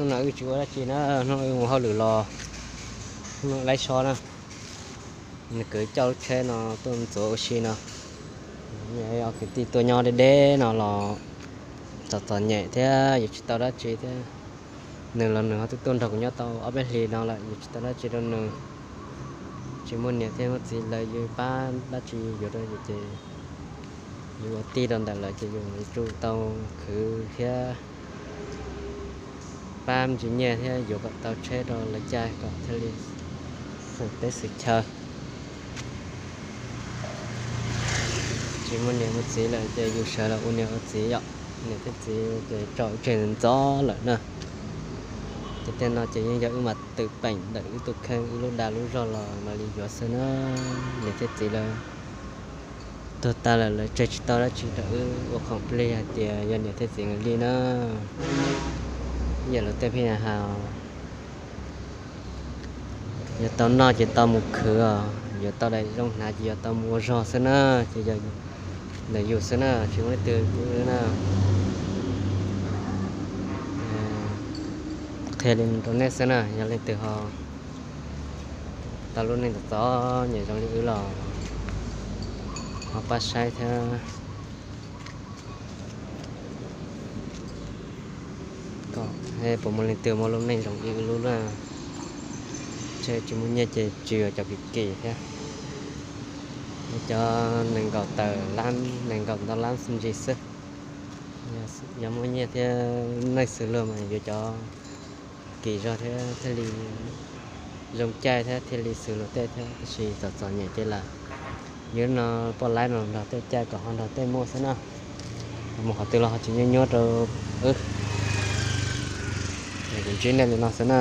Hnub no wb tsis ua dab tsi na, hnub no wb mus hauj lwm los, hnub no laib so na. Nws kwv coj lub tsheb no tuaj ntxuav ua si no. Ob kwv tij tuaj nyob deb deb no los txom txom nyem thiab yus tsis tau dab tsi thiab. Nws los nws ho twb tuaj nrog kuv nyob tau ob peb hlis no lawm, yus tsis tau dab tsi rau nws. Tsis muaj niam thiab muaj txiv lawv yuav pab dab tsi yuav rau yus ces yus ua tij rau ntawm lawv ces yus yuav tsum tau khwv thiab pab me ntsis nyiaj thiab yuav kom tau tsheb rau lawv caij kom thiaj li xwm teb xwm chaw. Tsis muaj niam muaj txiv lawm ces yus sawv los ua niam ua txiv yom. Niam thiab txiv ces tso wb tseg ntxov lawm na. Ces tej no ces yeej yog wb mas twm peem ntawm wb tus kheej, wb lub dag lub zog los mam li yuav xwb na. Niam thiab txiv lawv tuag tag lawm, lawv tseg tsis tau dab tsi rau wb ua khoom plig hais tias yog niam thiab txiv li na. Yam lus tej pheej has, yuav tau noj ces tau mus khwv os, yuav tau daim zoo hnav ces yuav tau mus ua zog xwb na. Ces yog ntawm yus xwb na, tsis muaj leej twg na. Qhia li rau nej xwb na, yog leej twg ho tau lub neej txom txom nyem zoo li wb los ho pab saib thiab. Kom puas muaj leej twg muaj lub neej zoo li wb lub na. Ntshe tsis muaj nyiaj ces tsis yuav cov kim kim thiab, cov nees nkaum tawm lab, nees nkaum ntau lab ntsis xwb. Yog muaj nyiaj thiab neej xws luag mas yuav cov kim zog thiab thiaj li zoo caij thiab thiaj li xws luag tej thiab, tab sis txom txom nyem ces lam yus no poj laib no nrog tej caij kom ho nrog tej muaj xwb na. Mus qhov twg los ho tsis nyuaj nyuaj rau wb. Kuv ntsib nej li no xwb na.